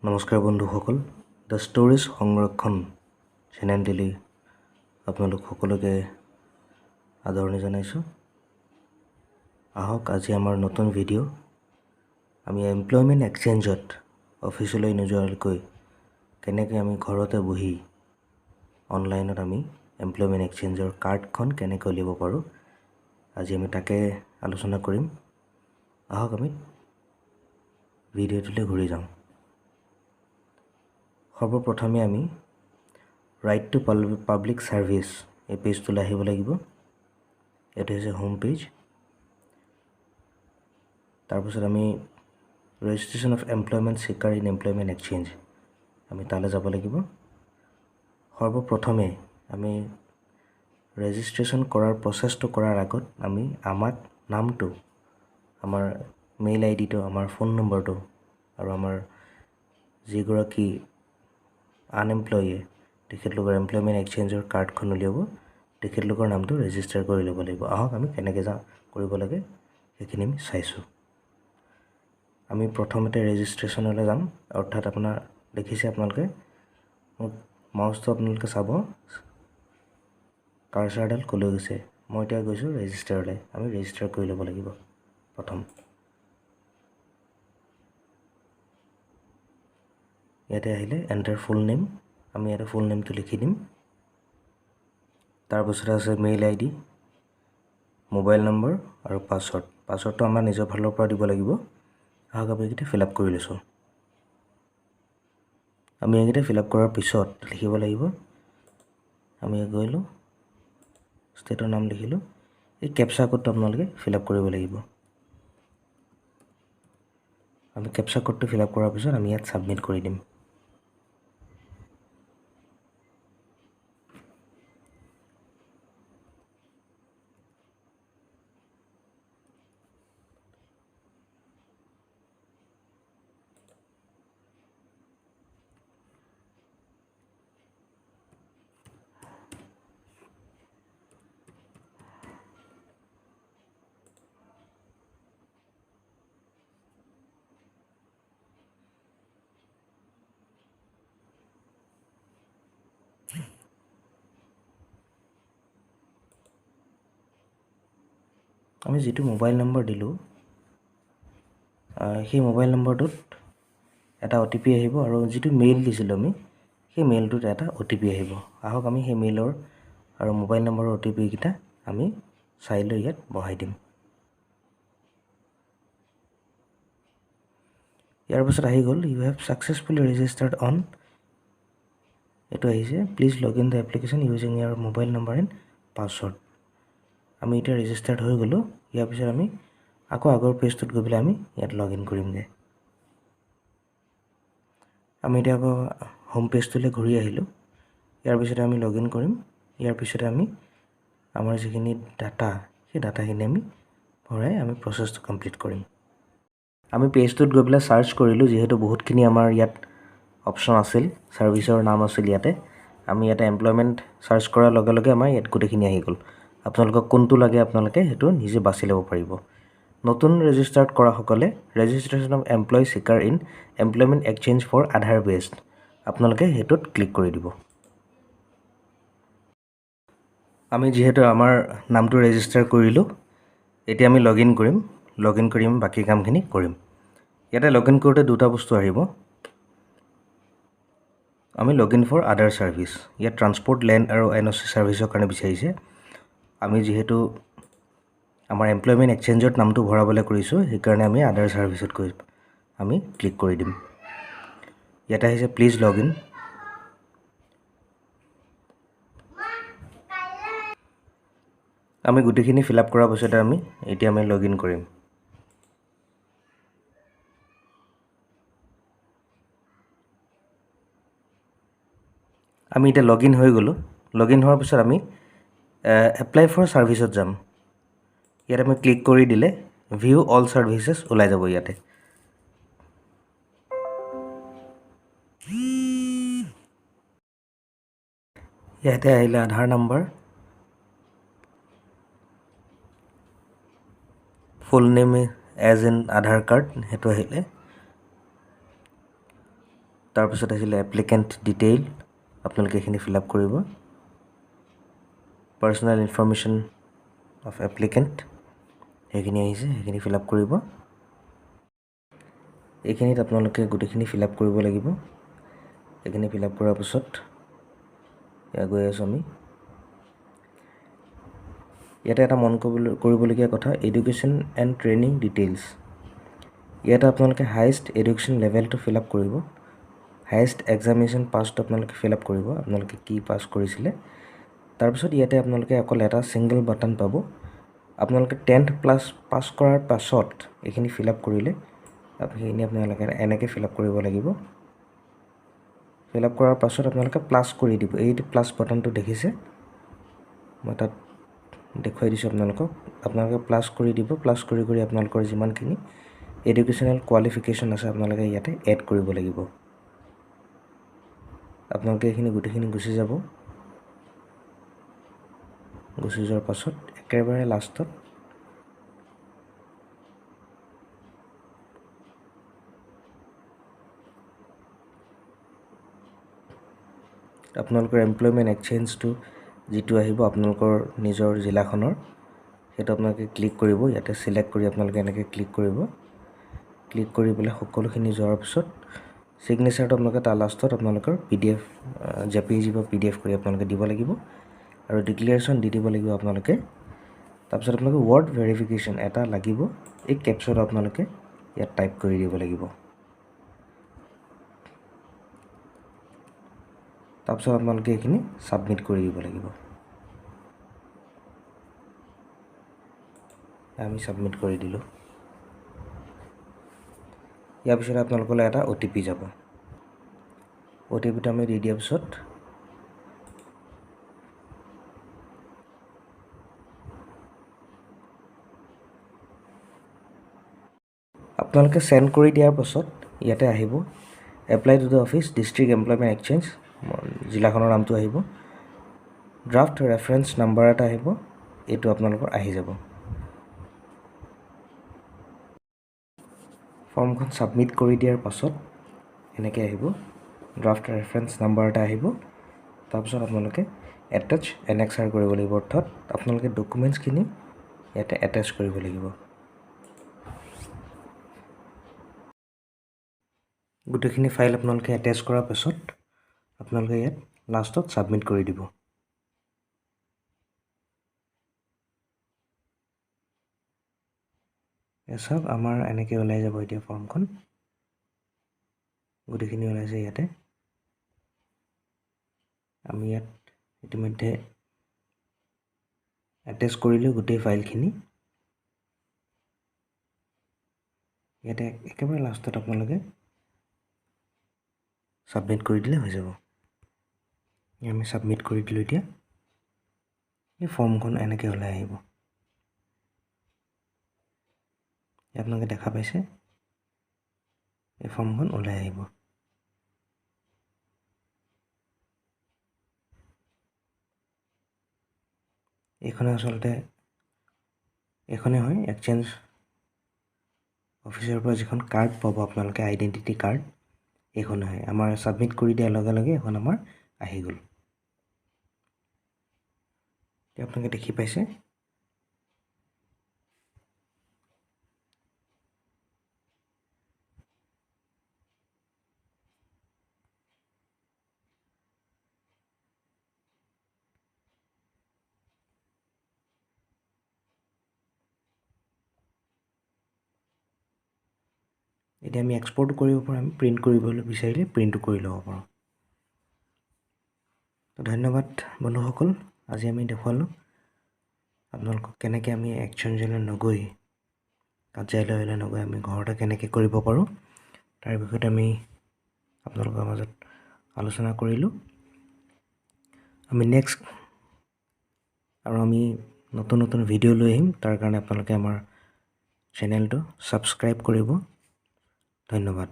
নমস্কাৰ বন্ধুসকল, the stories সংৰক্ষণ চেনেলটিলৈ আপোনালোক সকলোকে আদৰণি জনাইছোঁ। আহক, আজি আমাৰ নতুন ভিডিঅ'। আমি এমপ্লয়মেণ্ট এক্সচেঞ্জত অফিচলৈ নোযোৱাকৈ কেনেকৈ আমি ঘৰতে বহি অনলাইনত আমি এমপ্লয়মেণ্ট এক্সচেঞ্জৰ কাৰ্ডখন কেনেকৈ উলিয়াব পাৰোঁ, আজি আমি তাকে আলোচনা কৰিম। আহক, আমি ভিডিঅ'টোলৈ ঘূৰি যাওঁ। সৰ্বপ্ৰথমে আমি ৰাইট টু পাব্লিক ছাৰ্ভিচ এই পেজটোলৈ আহিব লাগিব। এইটো হৈছে হোম পেজ। তাৰপিছত আমি Registration of Employment Seeker in Employment Exchange, আমি তালৈ যাব লাগিব। সৰ্বপ্ৰথমে আমি ৰেজিষ্ট্ৰেশ্যন কৰাৰ প্ৰচেছটো কৰাৰ আগত আমি আমাক নামটো, আমাৰ মেইল আই ডিটো, আমাৰ ফোন নম্বৰটো আৰু আমাৰ যিগৰাকী আনএমপ্লয়ীয়ে তেখেতলোকৰ এমপ্লয়মেণ্ট এক্সচেঞ্জৰ কাৰ্ডখন উলিয়াব, তেখেতলোকৰ নামটো ৰেজিষ্টাৰ কৰি ল'ব লাগিব। আহক, আমি কেনেকৈ যাওঁ কৰিব লাগে সেইখিনি আমি চাইছোঁ। আমি প্ৰথমতে ৰেজিষ্ট্ৰেশ্যনলৈ যাম। অৰ্থাৎ আপোনাৰ দেখিছে আপোনালোকে মোক মাউচটো, আপোনালোকে চাব কাৰ্চাৰডাল ক'লৈ গৈছে। মই এতিয়া গৈছোঁ ৰেজিষ্টাৰলৈ। আমি ৰেজিষ্টাৰ কৰি ল'ব লাগিব প্ৰথম। ইয়াতে আহিলে এণ্টাৰ ফুল নেম, আমি ইয়াতে ফুল নেমটো লিখি দিম। তাৰপাছতে আছে মেইল আই ডি, মোবাইল নম্বৰ আৰু পাছৱৰ্ড। পাছৱৰ্ডটো আমাৰ নিজৰ ফালৰ পৰা দিব লাগিব। আহক, আমি এইকেইটা ফিল আপ কৰি লৈছোঁ। আমি এইকেইটা ফিল আপ কৰাৰ পিছত লিখিব লাগিব। আমি গ'লোঁ, ষ্টেটৰ নাম লিখিলোঁ। এই কেপচা কোডটো আপোনালোকে ফিল আপ কৰিব লাগিব। আমি কেপচা কোডটো ফিল আপ কৰাৰ পিছত আমি ইয়াত ছাবমিট কৰি দিম। আমি যিটো মোবাইল নম্বৰ দিলোঁ, সেই মোবাইল নম্বৰটোত এটা অ' টি পি আহিব আৰু যিটো মেইল দিছিলোঁ আমি, সেই মেইলটোত এটা অ' টি পি আহিব। আহক, আমি সেই মেইলৰ আৰু মোবাইল নম্বৰৰ অ' টি পিকেইটা আমি চাই লৈ ইয়াত বহাই দিম। ইয়াৰ পাছত আহি গ'ল "You have successfully registered on" এইটো আহিছে। "Please log in the application using your mobile number and password." আমি এতিয়া ৰেজিষ্টাৰ্ড হৈ গ'লোঁ। ইয়াৰ পিছত আমি আকৌ আগৰ পেজটোত গৈ পেলাই আমি ইয়াত লগ ইন কৰিমগৈ। আমি এতিয়া আকৌ হোম পেজটোলৈ ঘূৰি আহিলোঁ। ইয়াৰ পিছতে আমি লগ ইন কৰিম। ইয়াৰ পিছতে আমি আমাৰ যিখিনি ডাটা, সেই ডাটাখিনি আমি ভৰাই আমি প্ৰচেছটো কমপ্লিট কৰিম। আমি পেজটোত গৈ পেলাই চাৰ্চ কৰিলোঁ। যিহেতু বহুতখিনি আমাৰ ইয়াত অপশ্যন আছিল, ছাৰ্ভিচৰ নাম আছিল ইয়াতে, আমি ইয়াতে এমপ্লয়মেণ্ট চাৰ্চ কৰাৰ লগে লগে আমাৰ ইয়াত গোটেইখিনি আহি গ'ল। আপোনালোকক কোনটো লাগে, আপোনালোকে সেইটো নিজে বাছি ল'ব পাৰিব। নতুন ৰেজিষ্টাৰ্ড কৰাসকলে Registration of Employee Seeker in Employment Exchange for Aadhaar Based, আপোনালোকে সেইটোত ক্লিক কৰি দিব। আমি যিহেতু আমাৰ নামটো ৰেজিষ্টাৰ কৰিলোঁ, এতিয়া আমি লগ ইন কৰিম। লগ ইন কৰিম, বাকী কামখিনি কৰিম। ইয়াতে লগ ইন কৰোঁতে দুটা বস্তু আহিব। আমি লগ ইন ফৰ আদাৰ ছাৰ্ভিচ, ইয়াত ট্ৰান্সপৰ্ট, লেণ্ড আৰু এন অ' চি ছাৰ্ভিচৰ কাৰণে বিচাৰিছে। আমি যিহেতু আমাৰ এমপ্লয়মেণ্ট এক্সচেঞ্জত নামটো ভৰাবলৈ কৰিছোঁ, সেইকাৰণে আমি আদাৰ ছাৰ্ভিচত গৈ আমি ক্লিক কৰি দিম। ইয়াতে আহিছে প্লিজ লগ ইন। আমি গোটেইখিনি ফিল আপ কৰাৰ পাছতে আমি এতিয়া আমি লগ ইন কৰিম। আমি এতিয়া লগ ইন হৈ গ'লোঁ। লগ ইন হোৱাৰ পিছত আমি এপ্লাই ফৰ ছাৰ্ভিচত যাম। ইয়াত আমি ক্লিক কৰি দিলে ভিউ অল ছাৰ্ভিচেছ ওলাই যাব। ইয়াতে ইয়াতে আহিলে আধাৰ number, full name as in Aadhaar card, সেইটো আহিলে। তাৰপিছত আহিলে এপ্লিকেণ্ট ডিটেইল, আপোনালোকে এইখিনি ফিল আপ কৰিব। পাৰ্চনেল ইনফৰ্মেশ্যন অফ এপ্লিকেণ্ট সেইখিনি আহিছে, সেইখিনি ফিল আপ কৰিব। এইখিনিত আপোনালোকে গোটেইখিনি ফিল আপ কৰিব লাগিব। এইখিনি ফিল আপ কৰাৰ পিছত এয়া গৈ আছোঁ আমি। ইয়াতে এটা মন কৰিবলগীয়া কথা, এডুকেশ্যন এণ্ড ট্ৰেইনিং ডিটেইলছ। ইয়াতে আপোনালোকে হায়েষ্ট এডুকেশ্যন লেভেলটো ফিল আপ কৰিব, হায়েষ্ট এক্সামিনেশ্যন পাছটো আপোনালোকে ফিল আপ কৰিব, আপোনালোকে কি পাছ কৰিছিলে। তাৰপিছত ইয়াতে আপোনালোকে অকল এটা ছিংগল বাটন পাব। আপোনালোকে 10th প্লাছ পাছ কৰাৰ পাছত এইখিনি ফিল আপ কৰিলে সেইখিনি আপোনালোকে এনেকৈ ফিল আপ কৰিব লাগিব। ফিল আপ কৰাৰ পাছত আপোনালোকে প্লাছ কৰি দিব। এইটো প্লাছ বাটনটো দেখিছে, মই তাত দেখুৱাই দিছোঁ আপোনালোকক। আপোনালোকে প্লাছ কৰি দিব। প্লাছ কৰি কৰি আপোনালোকৰ যিমানখিনি এডুকেশ্যনেল কোৱালিফিকেশ্যন আছে আপোনালোকে ইয়াতে এড কৰিব লাগিব। আপোনালোকে এইখিনি গোটেইখিনি গুচি যাব। গুচি যোৱাৰ পাছত একেবাৰে লাষ্টত আপোনালোকৰ এমপ্লয়মেণ্ট এক্সচেঞ্জটো যিটো আহিব আপোনালোকৰ নিজৰ জিলাখনৰ, সেইটো আপোনালোকে ক্লিক কৰিব। ইয়াতে চিলেক্ট কৰি আপোনালোকে এনেকৈ ক্লিক কৰিব। ক্লিক কৰি পেলাই সকলোখিনি যোৱাৰ পিছত ছিগনেচাৰটো আপোনালোকে তাৰ লাষ্টত আপোনালোকৰ PDF, JPG বা PDF কৰি আপোনালোকে দিব লাগিব আৰু ডিক্লেৰেশ্যন দি দিব লাগিব আপোনালোকে। তাৰপিছত আপোনালোকে ৱৰ্ড ভেৰিফিকেশ্যন এটা লাগিব, এই কেপচাৰটো আপোনালোকে ইয়াত টাইপ কৰি দিব লাগিব। তাৰপিছত আপোনালোকে এইখিনি ছাবমিট কৰি দিব লাগিব। আমি ছাবমিট কৰি দিলোঁ। ইয়াৰ পিছত আপোনালোকলৈ এটা OTP যাব। OTPটো আমি দি দিয়াৰ পিছত আপোনালোকে চেণ্ড কৰি দিয়াৰ পাছত ইয়াতে আহিব apply to the office district employment exchange, জিলাখনৰ নামটো আহিব, ড্ৰাফ্ট ৰেফাৰেঞ্চ নাম্বাৰ এটা আহিব, এইটো আপোনালোকৰ আহি যাব। ফৰ্মখন ছাবমিট কৰি দিয়াৰ পাছত এনেকৈ আহিব, ড্ৰাফ্ট ৰেফাৰেঞ্চ নাম্বাৰ এটা আহিব। তাৰপিছত আপোনালোকে এটেচ এনেক্সাৰ কৰিব লাগিব, অৰ্থাৎ আপোনালোকে ডকুমেণ্টছখিনি ইয়াতে এটেচ কৰিব লাগিব। গোটেইখিনি ফাইল আপোনালোকে এটেচ কৰাৰ পাছত আপোনালোকে ইয়াত লাষ্টত ছাবমিট কৰি দিব। চাওক আমাৰ এনেকৈ ওলাই যাব এতিয়া ফৰ্মখন, গোটেইখিনি ওলাইছে ইয়াতে। আমি ইয়াত ইতিমধ্যে এটেচ কৰিলোঁ গোটেই ফাইলখিনি। ইয়াতে একেবাৰে লাষ্টত আপোনালোকে ছাবমিট কৰি দিলে হৈ যাব। আমি ছাবমিট কৰি দিলোঁ। এতিয়া এই ফৰ্মখন এনেকৈ ওলাই আহিব, আপোনালোকে দেখা পাইছে এই ফৰ্মখন ওলাই আহিব। এইখনে আচলতে এইখনে হয় এক্সচেঞ্জ অফিচৰ পৰা যিখন কাৰ্ড পাব আপোনালোকে, আইডেণ্টিটি কাৰ্ড, এইখন হয়। আমাৰ ছাবমিট কৰি দিয়াৰ লগে লগে এইখন আমাৰ আহি গ'ল। এতিয়া আপোনালোকে দেখি পাইছে। এতিয়া আমি এক্সপৰ্ট কৰিব পাৰোঁ, আমি প্ৰিণ্ট কৰিবলৈ বিচাৰিলে প্ৰিণ্টো কৰি ল'ব পাৰোঁ। ধন্যবাদ বন্ধুসকল, আজি আমি দেখুৱালোঁ আপোনালোকক কেনেকৈ আমি এক্সচেঞ্জলৈ নগৈ, কাৰ্যালয়লৈ নগৈ আমি ঘৰতে কেনেকৈ কৰিব পাৰোঁ তাৰ বিষয়ত আমি আপোনালোকৰ মাজত আলোচনা কৰিলোঁ। আমি নেক্সট আৰু আমি নতুন নতুন ভিডিঅ' লৈ আহিম, তাৰ কাৰণে আপোনালোকে আমাৰ চেনেলটো ছাবস্ক্ৰাইব কৰিব। ধন্যবাদ।